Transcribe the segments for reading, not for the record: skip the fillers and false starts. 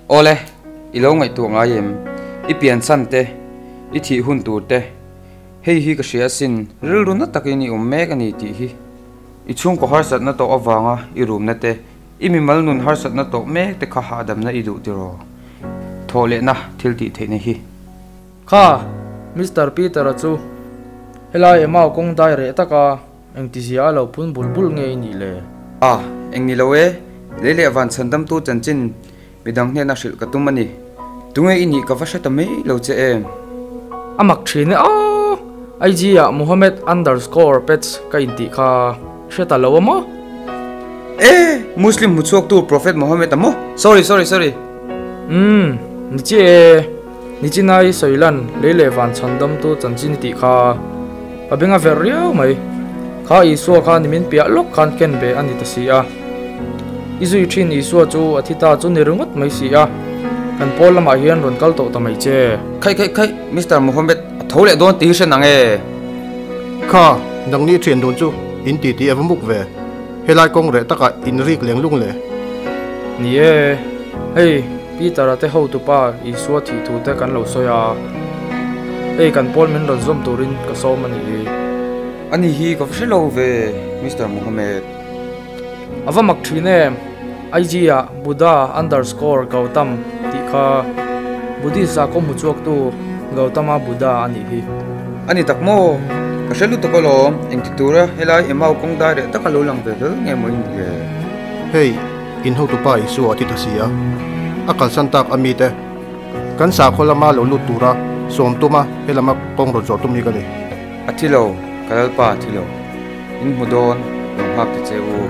Awle, i lo ngaihtuah ngai em? I pian chhan te, i thih hun tur te, hei hi ka hria asin, rilru na takin i awm mek a ni tih hi. I chhungkaw harsatna tawh avanga i rumna te, i mimal nun harsatna tawh mek te kha hahdamna i duh tiraw? Thawh lehna thil tih theihna hi. Kha, Mister Peter-a chu helai Emau kawng dai reh taka Engtizia a lo phun bul bul nge i nih le? A, eng ni lo e, lei leh van chhandamtu chanchin midang hnena hrilh ka tum a ni. Tunge i nih ka va hre ta mai lo che em? A mak thin e aw! IG ah Muhammad underscore pets ka intih kha hre ta lo a maw? E! Muslim hmuchhuaktu Prophet Muhammad a maw? Sorry, sorry, sorry. Umm, ni chiah e. Nichinai sawilan lei leh van chhandamtu chanchin i tih kha ka beng a verh riau mai. Kha Isua kha nimin piah lawk khan ken ve a ni ta si a. I zui thin Isua chu a thi ta chu ni ringawt mai si a. Kan pawl lamah hian rawn kal tawh ta mai che. Khaih khaih khaih, Mister Mohammed a tho leh dawn tih hi hre nang e. Kha, nangni thian dun chu in ti tih a va muk ve. Helai kawng reh takah in rik leng lung le. Ni e, hei. Peter-a te hotupa Isua thih thu te kan lo sawi a, hei kan pawl min rawn zawm turin ka sawm a nih hi. Ani hi ka va hre lo ve, Mister Mohammed. A va mak thin em, IG ah Buddha underscore Gautam tih kha Buddhist ah kawng hmu chhuaktu Gautama Buddha a nih hi. A ni tak maw? Ka hre lutuk alawm, engti tura helai Emau kawng dai reh taka lo lang ve hlel nge maw i nih le? Hei. In hotupa Isua a ti ta si a, a kalsan tak a mite kan sakhaw lama lo lut tura sawm tuma he lama kawng rawn zawh tum hi ka ni. A thi lo, ka Lalpa a thi lo. In hmu dawn, lo nghak ta che u.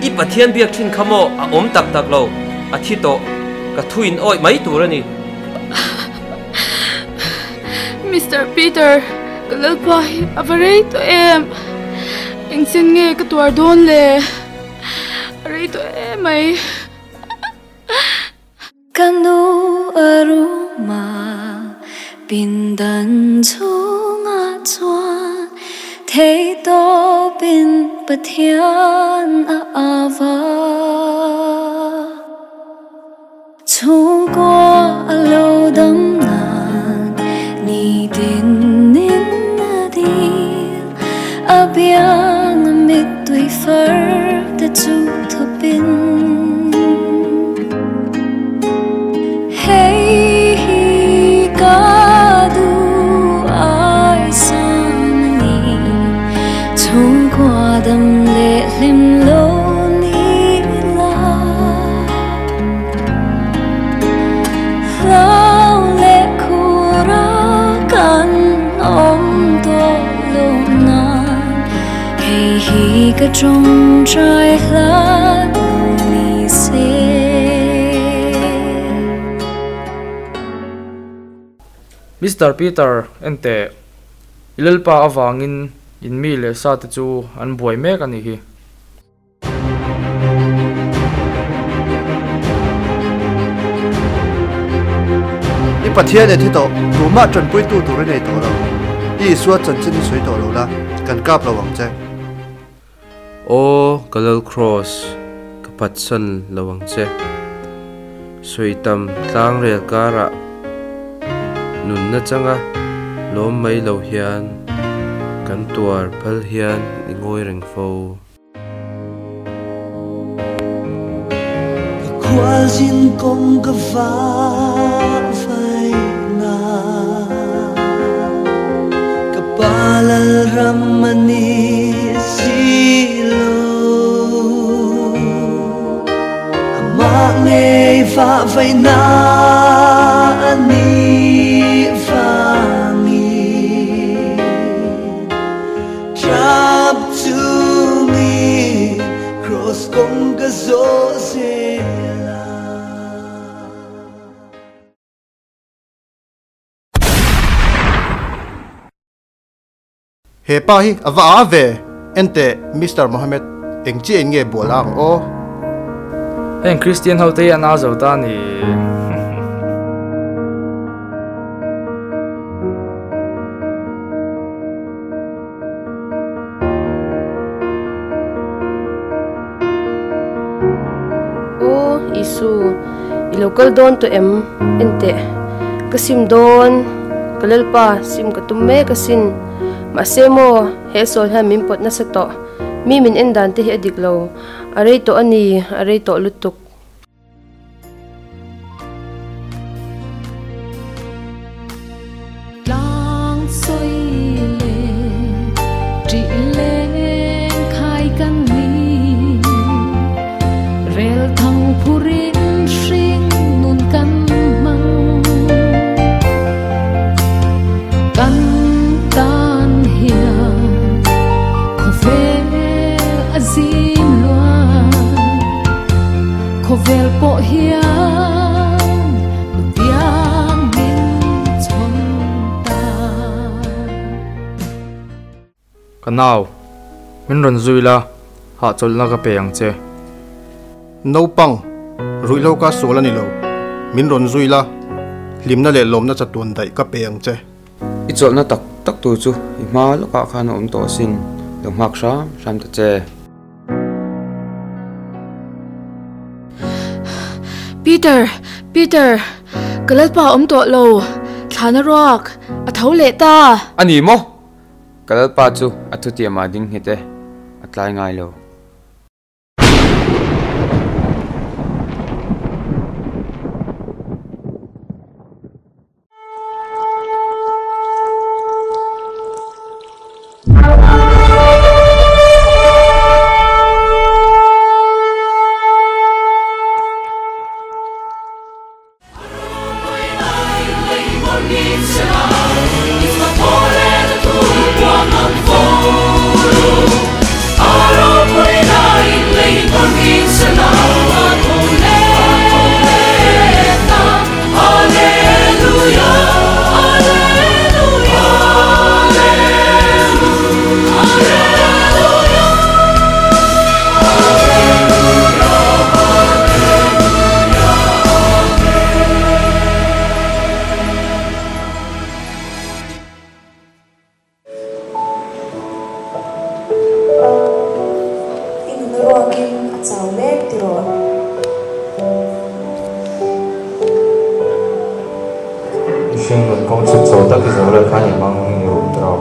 I Pathian biak thin kha maw a awm tak tak lo, a thi tawh, ka thu in awih mai tur a ni. Mister Peter, ka Lalpa hi a va rei tawh em? Engchen nge ka tuar dawn le? A rei tawh em mai. Ka nu a ruma pindan chhungah chuan theihtawpin Pathian a ava. Chhungkua a lo dam nan nitin in a dil, a biang a mittui far te chu thawpin. Hei hi ka duh ai sam a ni, chhungkua dam leh hlim lo ni la. Hlau leh khur a kan awm tawh loh nan hei hi ka tawngtai hlat lo ni se. Mister Peter, enteh, i Lalpa avangin in mi leh sa te chu an buai mek a nih hi. I Pathian e thi tawh, tumah tanpuitu tur i nei tawh lo. I Isua chanchin hi sawi tawh lo la, kan kap lo ang che. Aw ka Lal Kraws, ka phatsan lo ang che. Sawi tam tlang rel karah nunna changa lawm mai lo hian kan tuar phal hian i ngawi reng fo. Ka khualzin kawng ka vahvaihna Ka pa lalram a ni si lo Amah ngei vahvaihna a nih vangin Trap chungin Cross kawng ka zawh zel a. He pa hi a va a ve, enteh Mister Mohammed eng chiah in nge bual ang aw? Heng Christian ho te hi an a zo ta a ni. I lo kal dawn tawh em? Enteh, ka sim dawn, ka Lalpa, sim ka tum mek asin. Mahse maw, he sawl hian min pawt nasa tawh. Mi min en dan te hi a dik lo. A rei tawh a ni, a rei tawh lutuk. Tlang sawi leh ṭih leng khai kan ni, rel thang phurin hring nun kan hmang. Kan tan hian khawvel a zim luan, khawvel pawh hian tiang min chhawn ta. Ka nau, min rawn zui la, hahchawlhna ka pe ang che. Naupang, ruihhlo ka sual a ni lo, min rawn zui la, hlimna leh lawmna chatuan daih ka pe ang che. I chawlhna tak tak tur chu i hma lawkah khan a awm tawh asin, lo nghak hram hram ta che. Peter, Peter, ka Lalpa a awm tawh lo, thlana ruak a tho leh ta. A ni maw? Ka Lalpa chu a thutiamah ding nghet e, a tlai ngai lo. I nun ruakin a chau mek tiraw? I hring nun kawng chhuk chho tak i zawh lai khan i hmang i rum tiraw?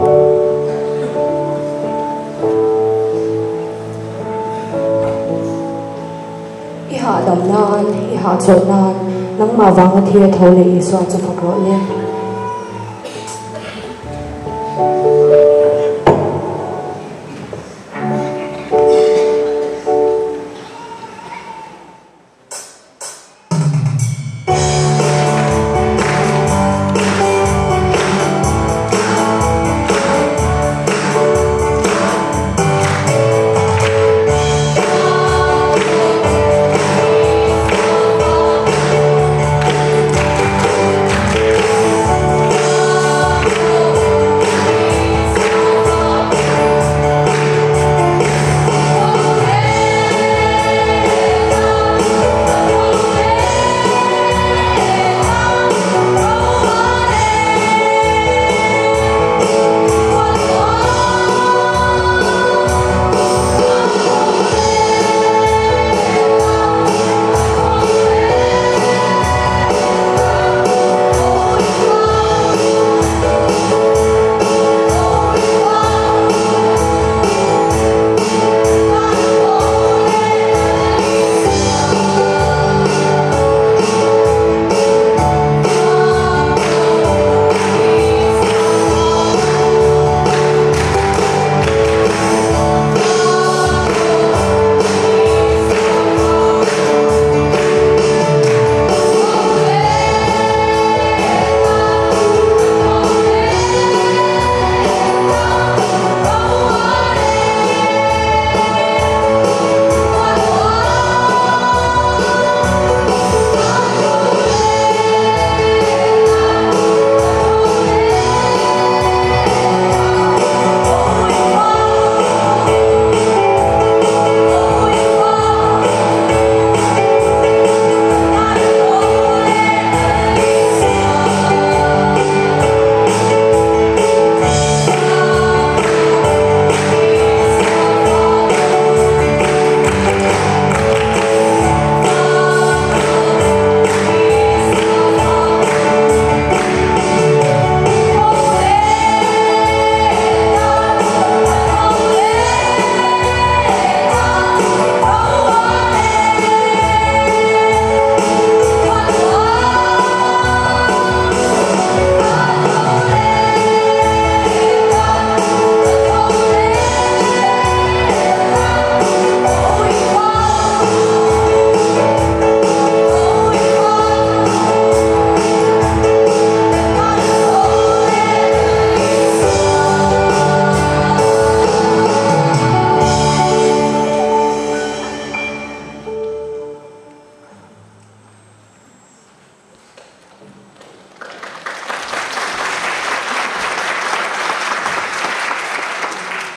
I hahdam nan, i hahchawlh nan, nangmah vanga thi a tho leh Isua chu fak rawh le.